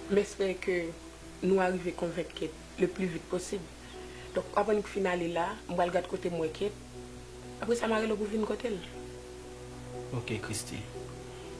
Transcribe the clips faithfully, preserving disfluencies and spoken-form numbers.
M espere ke nou arive konvenk Kate le pli vit posib. Donk, avan nou fin ale la, m pral gad kote m wè Kate. Apre sa, m a rele w pou vin kote l. Ok, Christy.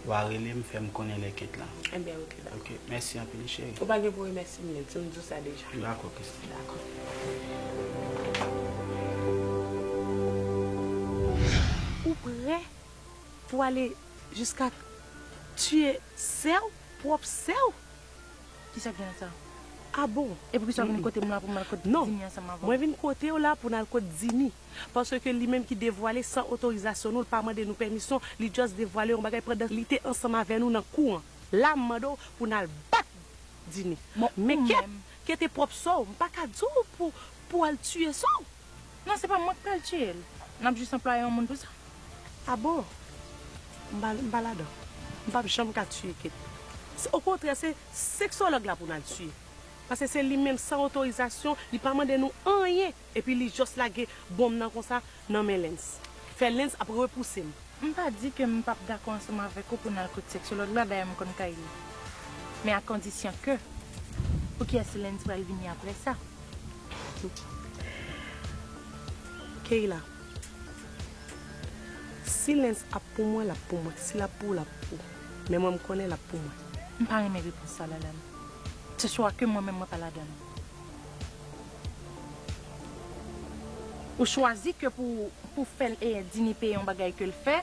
W a rele m, fè m konnen lè Kate la. Enben, ok, dakò. Ok, mèsi anpil, cheri. Ou pa gen pou remèsye m, Lens, m di w sa deja. Dakò, Christy. Dakò. Ou prè pou ale jiska tiye sè w, pwòp sè w? Kisa k gen nan sa? A bon? E poukisa w vin kote m la pou m al kot Dini ansanm avè w? Non. Mwen vin kote w la pou n al kot Dini. Paske li menm ki devwale san otorizasyon nou, li pa mande nou pèmisyon, li just devwale yon bagay pandan li te ansanm avè nou nan kou an. La, m mande w pou n al bat Dini. Men Kate, Kate e pwòp sè w, m pa ka di w pou, pou w al tiye sè w. Non, se pa mwen k pral tiye l. N ap jis anplwaye yon moun pou sa. A bon? M pa, m pa ladan. M p ap janm ka tiye Kate. Se, okontrè, se seksològ la pou n al tiye. Paske se li menm, san otorizasyon, li pa mande nou anyen. Epi li just lage bonm nan konsa nan men Lens. Fè Lens ap repouse m. M pa di ke m p ap dakò ansanm avèk ou pou n al kot seksològ la, dayè m konn kay li. Men a kondisyon ke, pou kiyès Lens pral vini apre sa? Keyla, si Lens ap pou mwen, l ap pou mwen. Si l ap pou ou, l ap pou ou. Men mwen, m konnen l ap pou mwen. M pa renmen repons sa, Lalane. Se chwa ke mwen menm, mwen pa ladan l. Ou chwazi ke pou, pou fè l, e, Dini peye yon bagay ke l fè.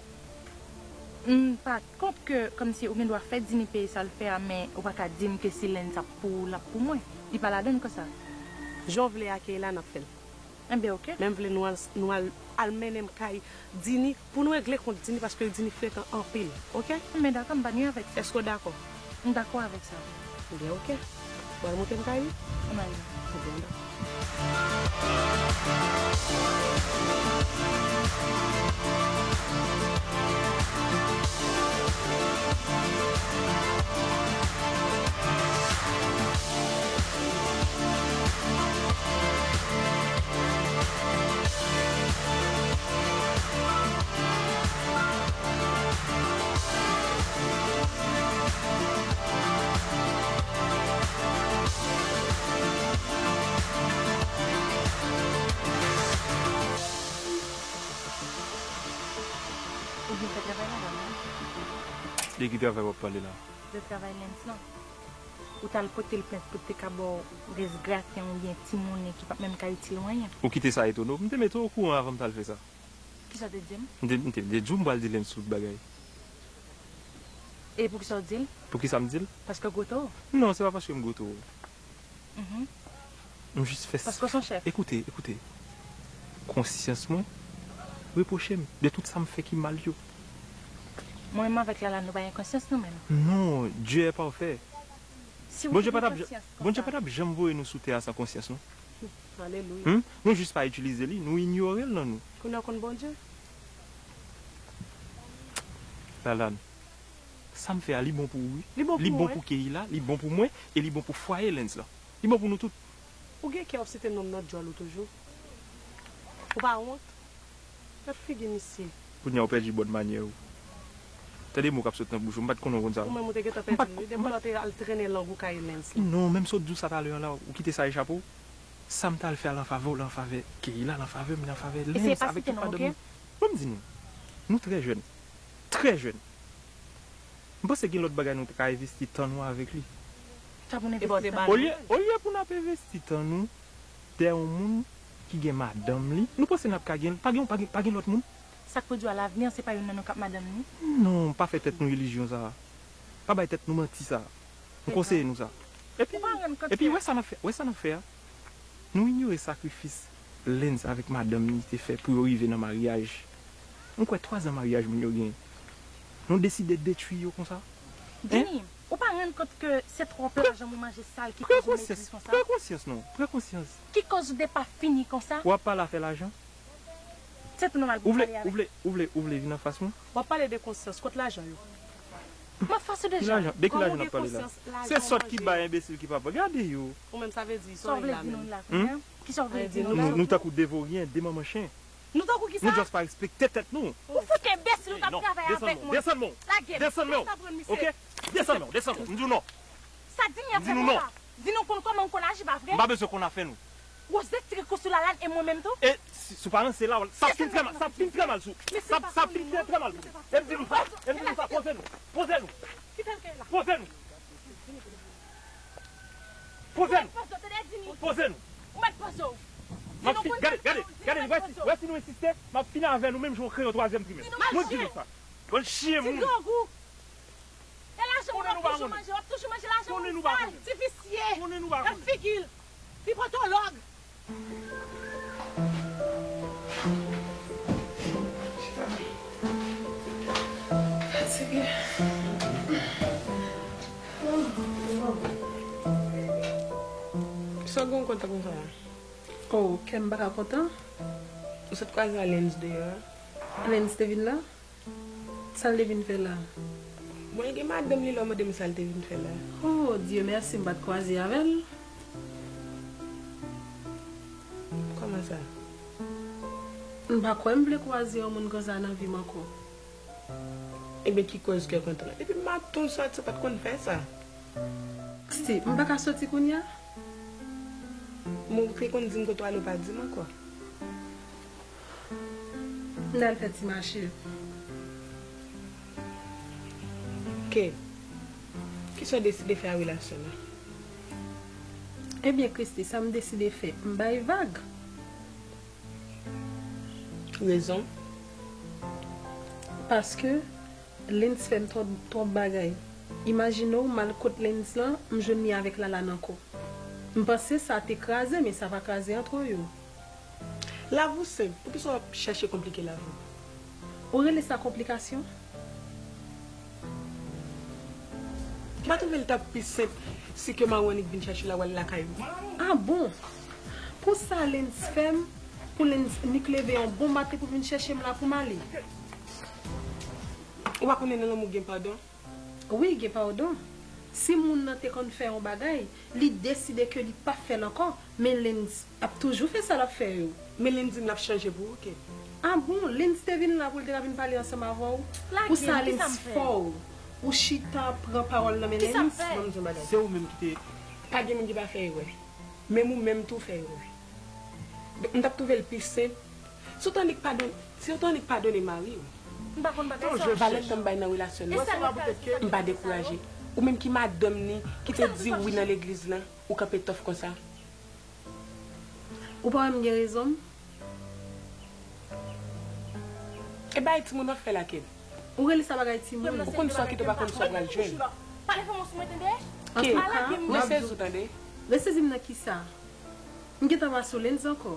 M pa kont ke, kòmsi ou gen dwa fè Dini peye sa l fè a, men ou pa ka di m ke si Lens ap pou ou, l ap pou mwen. Li pa ladan l konsa. Jan w vle a, Keyla, n ap fè l. Enben, ok. Men m vle nou al, nou al, al mennen m kay Dini pou nou regle kont Dini, paske Dini frekan anpil, ok? Men dakò, m pa nwi avèk sa. Èske w dakò? M dakò avèk sa. Ebyen, ok. W al monte m kay li? Ann ale. Ebyen, dakò. Ou byen fè travay la, dam nan. De ki travay w ap pale la? De travay Lens lan. Ou t al pote l plent pou l te ka ba w rès graten oubyen ti monnen ki p ap menm ka itil w anyen. Ou kite sa etone w? M te mete w okouran avan m t al fè sa. Kisa w te di m? M te, m te, m te di w m pral di Lens tout bagay. E poukisa w di l? Poukisa m di l? Paske w goute w? Non, se pa paske m goute w. Mhm. M jis fè s-, Paske w se yon chèf. Ekoute, ekoute. Konsyans mwen repwoche m de tout sa m fè ki mal yo. Mwen menm avèk Lalane, nou pa gen konsyans nou menm? Non, Dye è pafè. Si w Bondye pa t ap, konsyans Bondye konsa. Pa t ap janm voye nou sou tè a san konsyans, non. Alelouya. Hmm? Nou jis pa itilize li, nou inyore l nan nou. Kounye a w konn Bondye? Lalane, sa m fè a, li bon pou ou, wi. Li bon pou mwen. Li bon pou Keyla, li bon pou mwen, e li bon pou fwaye Lens lan. Li bon pou nou tout. Ou gen kè w ap site non m nan djòl ou toujou? Ou pa wont? Gad figi misye. Kounye a ou pèdi bòn manyè ou. Tande mo k ap sot nan bouch ou, m pa t konnen ou konn sa. Ou menm ou te gentan pèdi l, wi. Depi lè w te al trennen lang ou kay Lens lan. Non, menm sa w di w sa talè an la, ou kite sa echape w. Sa m t al fè a lan favè w, lan favè Keyla, lan favè m, lan favè Lens avèk tout madanm li. Ban m di nou, nou trè jèn. Trè jèn. M panse gen lòt bagay nou ta ka envesti tan nou avèk li. Sa pou n envesti tan nou? Olye, olye pou n ap envesti tan nou dèyè yon moun ki gen madanm li, nou panse n ap ka gen, pa gen, pa gen, pa gen lòt moun? Sa k pwodui a, lavni an, se pa youn nan nou k ap madanm li? Non, pa fè tèt nou ilizyon sa. Pa bay tèt nou manti sa. M konseye nou sa. Epi, epi wè sa n ap fè, wè sa n ap fè a. Nou inyore sakrifis Lens avèk madanm li te fè pou yo rive nan maryaj. M kwè twa zan maryaj moun yo genyen. Nou deside detwi yo konsa? Hein? Dini, ou pa rann kont ke se twòp lajan pou manje sal ki koz ou mezi konsa? Pran konsyans non, pran konsyans. Ki koz ou depafini konsa? W ap pale afè lajan? Se tou nòmal pou w pale avè m. Ou vle, ou vle, ou vle, ou vle vin anfas mwen? W ap pale de konsyans, kot lajan yo? M anfas ou deja. Ki lajan? De ki lajan n ap pale la? Se sòt ki bay enbesil ki pa pran. Gade yo. Ou menm sa vle di, sa w vle di nou la kounye a? Kisa w vle di nou la? Nou, nou tankou de voryen, de manman chen. Nou tankou kisa? Nou just pa respekte tèt nou. Ou fout enbesil, ou t ap travay avèk mwen. Desann men w. Lage m. Desann men w. Ok? Desann men w, desann men w. M di w non. Sa di m y ap fè konsa. Di nou konn kòman m konn aji, pa vre? M pa bezwen konn afè nou. Rose tire kou sou Lalane e mwen menm tou? E si, si w pa ranse la, sa ap fin trè mal, sa ap fin trè mal sou. Sa, sa ap fin trè, trè mal pou nou. E m di nou sa, e m di nou sa, poze nou. Poze nou. Poze nou. Poze nou. Poze nou. M ap fin, gade, gade, gade, wè si, wè si nou ensiste, m ap fini avè nou menm jan yon kreyon twazyèm trimès. Mwen di nou sa. Bann chyen moun. E lajan w ap toujou manje, w ap toujou manje lajan moun sal, ti visye, nan figi l, li potològ. Fatige. Sa w gen w kontan konsa a? Oh, kè m pa ka kontan. Ou sot kwaze a Lens deyò a? Lens te vin la? Sa l te vin fè la? Bon, li gen madanm li la, w mande m sa l te vin fè la. Oh, Dye mèsi, m pa t kwaze avè l. Kòman sa? M pa kwè m vle kwaze yon moun konsa nan vi m ankò. Ebyen, ki kòz kè kontan? Depi maten w soti, w pa t konn fè sa. Christy, m pa ka soti kounye a? Bon, ou te konn di m kote w ale, w pa di m ankò. M t al fè ti mache. Ke, kisa w deside fè a relasyon nan? Ebyen, Christy, sa m deside fè, m bay vag. Rezon? Paske Lens fè m twòp, twòp bagay. Imajine w, m al kot Lens lan, m jwenn li avèk Lalane ankò. M panse sa te kraze, men sa pa kraze ant yo. Lavi w senp, poukisa w ap chèche konplike lavi w? Ou rele sa konplikasyon? M pa twouve l t ap pi senp si ke madanm Annik vin chèche w la, w al lakay ou? Ah bon? Pou sa Lens fè m, pou Lens nik leve yon bon maten pou vin chèche m la pou m ale? Ou pa konnen nan lanmou gen padon? Wi, gen padon. Si moun nan te konn fè yon bagay, li deside ke li p ap fè l ankò, men Lens ap toujou fè sa l ap fè yo. Men Lens di m l ap chanje pou ou, Kate. Ah bon, Lens te vin la pou l te ka vin pale ansanm avè w? Pou sa Lens fè w? Ou chita pran pawòl nan men Lens? Ban m di w yon bagay. Se ou menm ki te... Pa gen moun ki pa fè erè. Menm ou menm tou fè erè. Donk, m t ap twouve l pi senp. Si w t annik padone, si w t annik padone mari w. M pa konn bagay sa. Valè tan m bay nan relasyon nou, m pa dekouraje. Ou menm ki madanm ni, ki te di wi nan legliz lan, ou kanpe tòf konsa. Ou pa wè m gen rezon m? E bagay timoun w ap fè la, Kate? Ou rele sa bagay timoun? Ou konn sa w kite, ou pa konn sa w pral jwenn. Pale fò mwen sou mwen, tande? Kate, mwen sezi w, tande? Resezi m nan kisa? M gentan pa sou Lens ankò.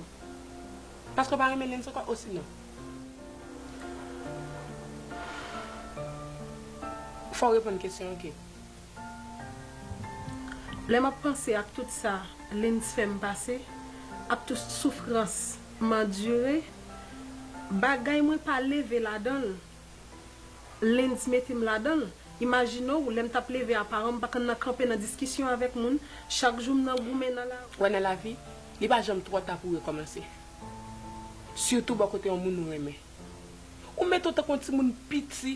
Paske w pa renmen Lens ankò, osinon? Fò w reponn kesyon an, Kate. Lè m ap panse ak tout sa Lens fè m pase, ak tout soufrans m andire, bagay mwen pa leve ladan l, Lens mete m ladan l. Imajine w, lè m t ap leve a paran m, m pa konn nan kanpe nan diskisyon avèk moun, chak jou m nan goumen nan lari. Wè nan lavi, li pa janm twò ta pou w rekòmanse. Sitou bò kote yon moun ou renmen. Ou mete w tankou yon timoun piti.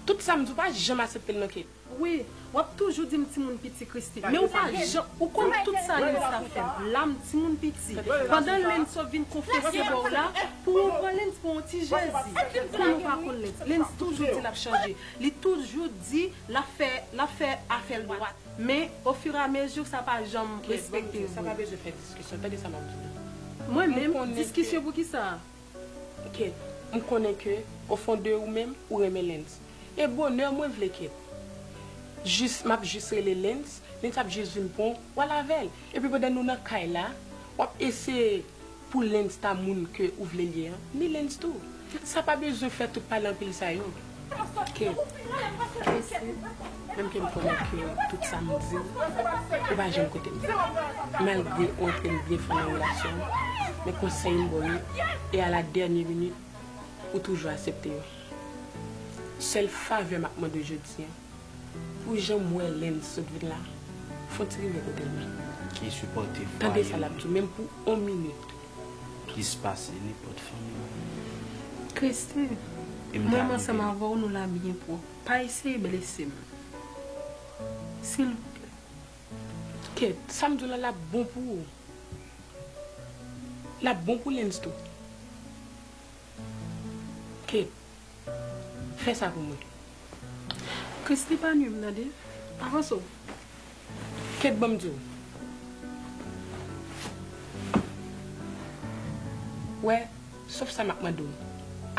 Tout sa m di w pa janm aksepte l non, Kate. Wi, w ap toujou di m timoun piti, Christy. Men ou pa janm, ou konn tout sa Lens t ap fè m. La m timoun piti. Pandan Lens sot vin konfese ba w la, pou ou pran Lens pou yon ti Jezi. Pou nou pa konn Lens. Lens toujou di l ap chanje. Li toujou di l ap fè, l ap fè afè l dwat. Men, ofiramezi, sa pa janm respekte vre. Sa pa bezwen fè diskisyon. Tande sa m ap di w. Mwen menm, diskisyon pou kisa? Kate, m konnen ke, ofon de ou menm, ou renmen Lens. E bonè mwen vle, Kate. Jis, m ap jis rele Lens, Lens ap jis vin pran w, w al avè l. Epi pandan nou nan kay la, w ap eseye pou Lens ta moun ke ou vle l ye an, ni Lens tou. Sa pa bezwen fè tout pale anpil sa yo. Ke, ke, menm ke m konnen ke tout sa m di w, ou pa janm koute m. Malgre ou antre m byen fon nan relasyon an, men konsèy m ba w yo, e a la dènyè minit, ou toujou aksepte yo. Sèl favè m ap mande w jodi an, pou jan m wè Lens sot vin la, fè w ti rive kote l la. Ki sipòte fwaye m. Tande sa l ap di w, menm pou yon minit. Plis pase nenpòt fanmi m. Christy, mwen menm ansanm avè w, nou la byen pwòp. Pa eseye blese m. Silvouplè. Kate, sa m di w la, l ap bon pou ou. L ap bon pou Lens tou. Kate, fè sa pou mwen. Christie pa nwi m tande. Avanse w. Kate, ban m di w. Wè, sòf sa m ap mande w.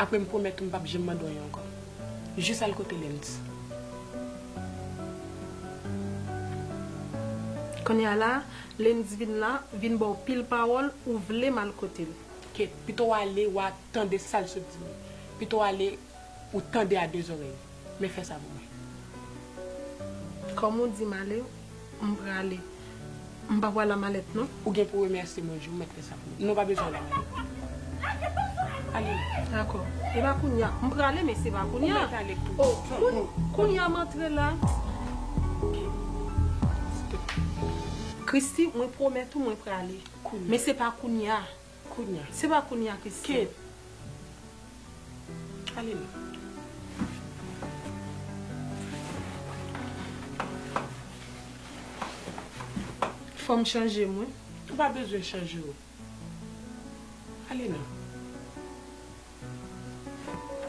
Apre m pwomèt ou m p ap janm mande w anyen ankò. Jis al kote Lens. Kounye a la, Lens vin la, vin ba w pil pawòl, ou vle m al kote l. Kate, pito w ale, w a tande sa l sot di m. Pito w ale, ou tande a de zòrèy. Men fè sa pou mwen. Kòm ou di m ale, m prale. M pa pral an malèt non. Ou gen pou remèsye mwen, Jou, ou mèt fè sa pou mwen. Non, pa bezwen ale. Ale. Dakò. E pa kounye a. M prale, men se pa kounye a. Ou mèt ale tou. Oh, koun-, kounye a m antre la. Christie, mwen pwomèt ou mwen prale. Kounye a. Men se pa kounye a. Kounye a. Se pa kounye a, Christie. Kate. Ale non. Fò m chanje m wi. Ou pa bezwen chanje w. Ale non.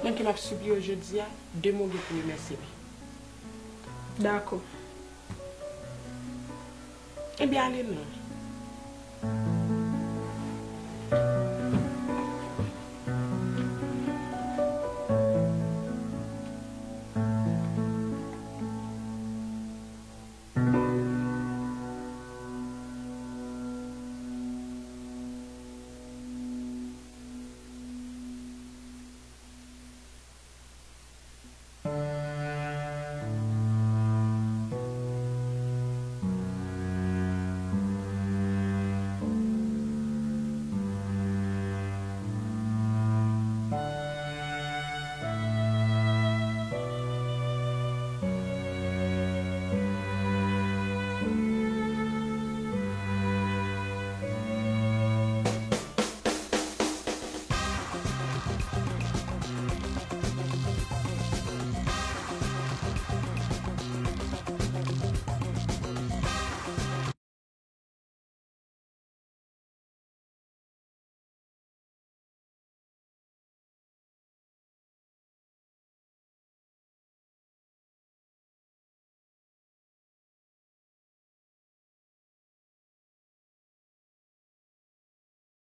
Menm ke m ap sipliye w jodi a, demen w gen pou remèsye m. Dakò. Ebyen, ale non.